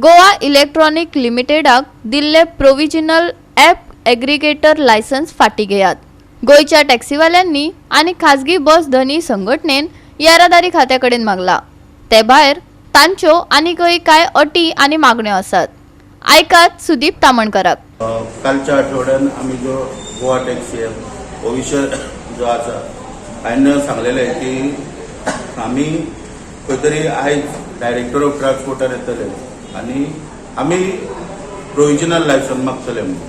Goa electronic लिमिटेडाक दिल्ले provisional app aggregator licence फाटीं घेयात. गोंयच्या टॅक्सीवाल्यांनी आनी खाजगी बस धनी संघटनेन येरादारी खात्या कडेन मागला. ते भायर तांच्यो आनीकय कांय अटी आनी मागण्यो आसात. आयकात सुदीप तामणकराक. कालच्या आठवड्यान आमी जो गोवा टॅक्सी ॲप हो विशय जो आसा, हांवें सांगलेलें की आमी खंय तरी आयज डायरेक्टर ऑफ ट्रान्सपोर्टार येतले आनी आमी प्रोविजनल लायसन मागतले म्हणून.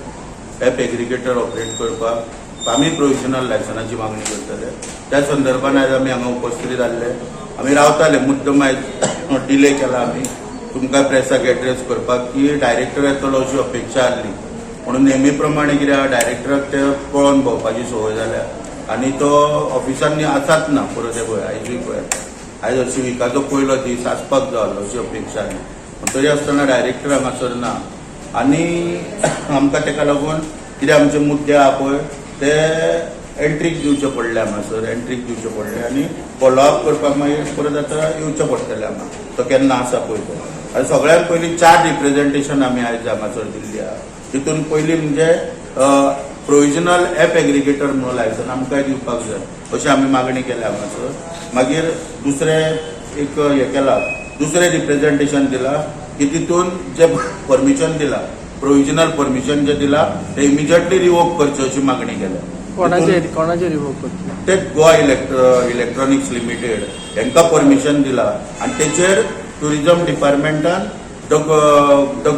ॲप एग्रिगेटर ऑपरेट करपाक आमी प्रोविजनल लायसनाची मागणी करतले. त्या संदर्भान आयज आमी हांगा उपस्थित जाल्ले. आमी रावताले, मुद्दम आयज डिले केला आमी तुमकां प्रेसाक एड्रेस करपाक की डायरेक्टर येतलो अशी अपेक्षा आहली. म्हणून नेहमी प्रमाणे कितें आहा, डायरेक्टराक ते पळोवन भोंवपाची संवय जाल्या आनी तो ऑफिसांनी आसाच ना. परत हे पळय, आयजूय पळय, आयज अशी विकाचो पयलो दीस आसपाक जाय आहलो अशी अपेक्षा आहली, पूण तरी आसतना डायरेक्टर हांगासर ना. आनी आमकां तेका लागून कितें आमचे मुद्दे आहा पळय, ते एंट्रीक दिवचे पडले, हांगासर एंट्रीक दिवचे पडले आनी फॉलोअप करपाक मागीर परत आतां येवचें पडटलें हांगा, तो केन्ना आसा पळय तो. आनी सगळ्यात पयलीं चार रिप्रेझेंटेशन आमी आयज हांगासर दिल्ली आहा. तितून पयली म्हणजे प्रोविजनल ॲप एग्रिगेटर म्हणून लायसन आमकांय दिवपाक जाय अशी आमी मागणी केल्या हांगासर. मागीर दुसरें एक हें केलां, दुसरें रिप्रेझेंटेशन दिलां की तितून जे परमिशन दिलां, प्रोविजनल परमिशन जे दिलां, ते इमिजिएटली रिवोक करचें अशी मागणी केल्या. कोणाचे कोणाचे रिवोक करतले? ते गोवा इलेक्ट्रॉनिक्स लिमिटेड हांकां परमिशन दिलां आनी तेचेर टुरिजम डिपार्टमेंटान तो तो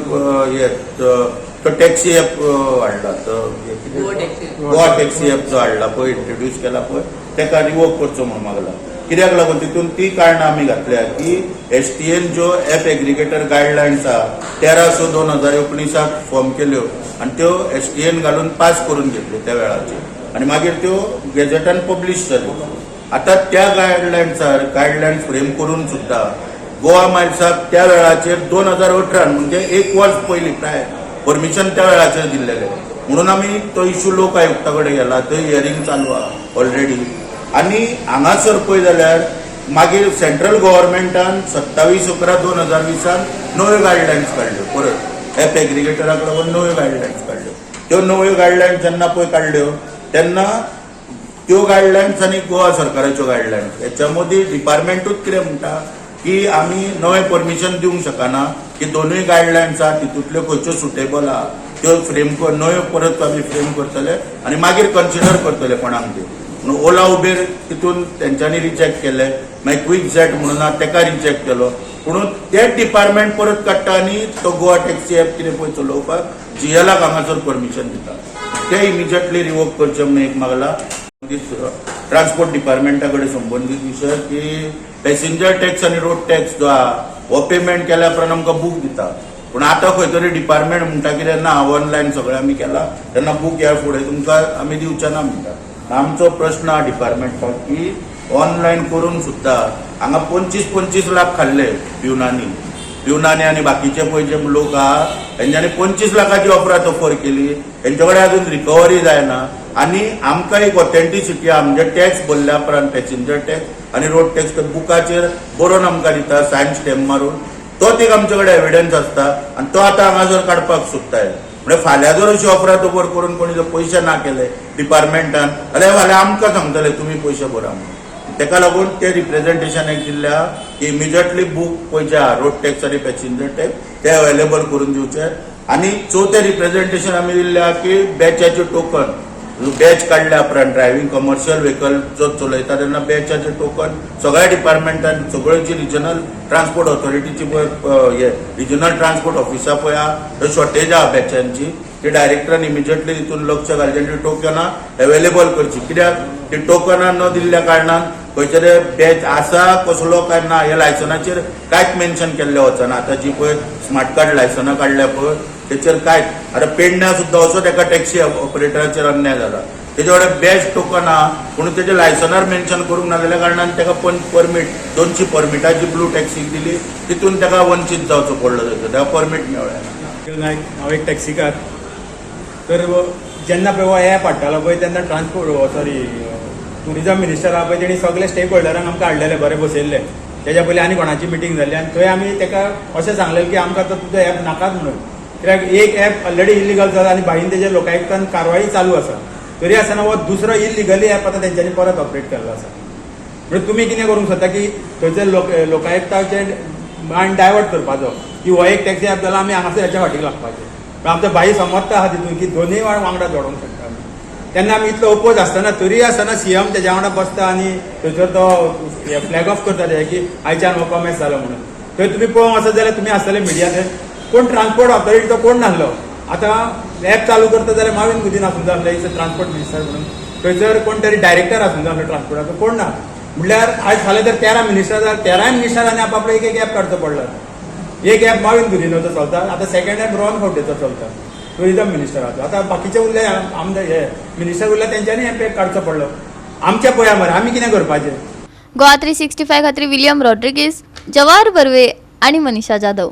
हे तो टॅक्सी ॲप हाडला तो हे कितें? Goa taxi. Goa taxi app जो हाडला पळय, इंट्रोड्यूस केला पळय, तेका रिवोक करचो म्हणून मागला. कित्याक लागून तितून ती कारणां आमी घातल्या की एसटीएन ज्यो ॲप एग्रिगेटर गायडलायन्स आहा, 13/6/2019 फॉर्म केल्यो आनी त्यो एसटीएन घालून पास करून घेतल्यो त्या वेळाचेर आनी मागीर त्यो गॅजेटान पब्लीश जाल्यो. आतां त्या गायडलायन्सार गायडलायन्स फ्रेम करून सुद्दां गोवा मायल्साक त्या वेळाचेर 2018, म्हणजे एक वर्स पयलीं प्रायर परमिशन त्या वेळाचेर दिल्लेलें. म्हणून आमी तो इशू लोक आयुक्ता कडेन गेला, थंय हियरींग चालू आहा ऑलरेडी. आनी हांगासर पळय जाल्यार मागीर सेंट्रल गव्हर्मेंटान 27/11/2020 नव्यो गायडलायन्स काडल्यो. परत ॲप एग्रिगेटराक लागून नव्यो गायडलायन्स काडल्यो. त्यो नव्यो गायडलायन्स जेन्ना पळय काडल्यो, तेन्ना त्यो गायडलायन्स आनी गोवा सरकाराच्यो गायडलायन्स हेच्या मदीं डिपार्टमेंटूच कितें म्हणटा की आमी नवें परमिशन दिवंक शकना, की दोनूय गायडलायन्स आहा, तितूंतल्यो खंयच्यो सुटेबल आहा त्यो फ्रेम नव्यो परत आमी फ्रेम करतले आनी मागीर कन्सिडर करतले कोणाक ते म्हणून. ओला उबेर तितून तेंच्यांनी रिजेक्ट केले, मागीर क्विक झेट म्हणून आहा, तेका रिजेक्ट केलो. पूण तेच डिपार्टमेंट परत काडटा आनी तो गोवा टॅक्सी ॲप कितें पळय चलोवपाक जीएलाक हांगासर परमिशन दिता. ते इमिजिएटली रिवोक करचें म्हणून एक मागला. ट्रान्सपोर्ट डिपार्टमेंटा कडेन संबंदीत विशय की पॅसेंजर टॅक्स आनी रोड टॅक्स जो आहा, हो पेमेंट केल्या उपरांत आमकां बूक दिता. पूण आतां खंय तरी डिपार्टमेंट म्हणटा कितें ना, ऑनलायन सगळें आमी केलां, तेन्ना बूक ह्या फुडें तुमकां आमी दिवचे ना म्हणटा. आमचो प्रश्न आहा डिपार्टमेंटाक की ऑनलायन करून सुद्दां हांगा 25-25 लाख खाल्ले पिवनांनी. पिवनांनी आनी बाकीचे पळय जे लोक आहा, तेंच्यांनी 25 लाखाची ऑफरां ऑफर केली. तेंचे कडेन अजून रिकवरी जायना. आनी आमकां एक ऑथेंटिसिटी आहा, म्हणजे टॅक्स भरल्या उपरांत पॅसेंजर टॅक्स आनी रोड टॅक्स बुकाचेर बरोवन आमकां दिता, सायन स्टॅम्प मारून. तोच एक आमचे कडेन एविडन्स आसता आनी तो आतां हांगासर काडपाक सोदताय. म्हणजे फाल्यां जर अशी ऑफरां दबर करून कोणी जर पयशे ना केले डिपार्टमेंटान जाल्यार फाल्यां आमकां सांगतले तुमी पयशे भरा म्हणून. तेका लागून ते रिप्रेझेंटेशन एक दिल्लें आहा की इमिजिएटली बूक पळय जे आहा, रोड टॅक्स आनी पॅसेंजर टॅक्स, ते अवेलेबल करून दिवचे. आनी चवथें रिप्रेझेंटेशन आमी दिल्लें आहा की बॅचाचे टोकन, बॅच काडल्या उपरांत ड्रायव्हिंग कमर्शियल व्हेकल जो चलयता तेन्ना बॅचाचे टोकन सगळ्या डिपार्टमेंटान, सगळ्यो जी रिजनल ट्रान्सपोर्ट ऑथॉरिटीची पळय हे रिजनल ट्रान्सपोर्ट ऑफिसां पळय आहा, थंय शॉर्टेज आहा बॅचांची. ती डायरेक्टरान इमिजिएटली तितून लक्ष घालचें आनी ती टोकनां अवेलेबल करची. कित्याक ती टोकनां न दिल्ल्या कारणान खंयचे बॅच आसा कसलो काय ना, हे लायसनाचेर कांयच मेन्शन केल्लें वचना. आतां जी पळय स्मार्ट कार्ड लायसनां काडल्या पळय, तेचेर कांयच. आतां पेडण्या सुद्दां असो तेका टॅक्सी ऑपरेटराचेर अन्याय जाला. तेजे कडेन बॅच टोकन आहा, पूण तेजे लायसनार मेन्शन करूंक नासलेल्या कारणान तेका पण परमीट, 200 परमिटाची ब्लू टॅक्सीक दिली, तितून तेका वंचीत जावचो पडलो. तेका परमीट मेळ्ळें ना. निखील नायक, हांव एक टॅक्सीकार. तर जेन्ना पळय हो ॲप हाडटालो पळय, तेन्ना ट्रान्सपोर्ट, सॉरी, टुरिजम मिनिस्टर आहा पळय, तेणी सगळे स्टेक होल्डरांक आमकां हाडलेले, बरे बसयल्ले. तेज्या पयलीं आनी कोणाची मिटींग जाल्ली आनी थंय आमी तेका अशें सांगलें की आमकां तो तुजो एप नाकाच म्हणून, कित्याक एक एप ऑलरेडी इलिगल जाला आनी भाईन तेजेर लोकायुक्तान कारवाई चालू आसा, तरी आसतना हो दुसरो इलिगली एप आतां तेंच्यांनी परत ऑपरेट केल्लो आसा. म्हणजे तुमी कितें करूंक शकता की थंयसर लोकायुक्ताचे मायंड डायवर्ट करपाचो की हो एक टॅक्सी ॲप जाला, आमी हांगासर हेच्या फाटीक लागपाचें. पण आमचो भाई समजता आहा तितून की दोनूय वांगडा जोडोंक शकता आमी. तेन्ना आमी इतलो ओपोज आसतना तरी आसतना सीएम तेज्या वांगडा बसता आनी थंयसर तो फ्लॅग ऑफ करता तेजे की आयच्यान हो कॉमेस जालो म्हणून. थंय तुमी पळोवंक वचत जाल्यार तुमी आसतले मिडिया, थंय कोण ट्रान्सपोर्ट ऑथॉरिटीचो कोण नासलो. आतां ॲप चालू करता जाल्यार माविन गुदीन आसूंक जाय आसले ट्रान्सपोर्ट मिनिस्टर म्हणून, थंयसर कोण तरी डायरेक्टर आसूंक जाय आसलो ट्रान्सपोर्टाचो, कोण ना. म्हणल्यार आयज फाल्यां जर 13 मिनिस्टर जाल्यार 13 मिनिस्टरांनी आपापलो एक एक ॲप काडचो पडलो. एक ॲप माविन गुदिनोचो चलता, आतां सेकंड ॲप रोहन खंवटेचो चलता टुरिजम मिनिस्टराचो. आतां बाकीचे उरले आमदार हे मिनिस्टर उरले तेंच्यांनी ॲप एक काडचो पडलो. आमच्या पळया मरे आमी कितें करपाचें. गोवा 365 खातीर विलियम रॉड्रिगीस, जवाहर बर्वे आणि मनीषा जाधव.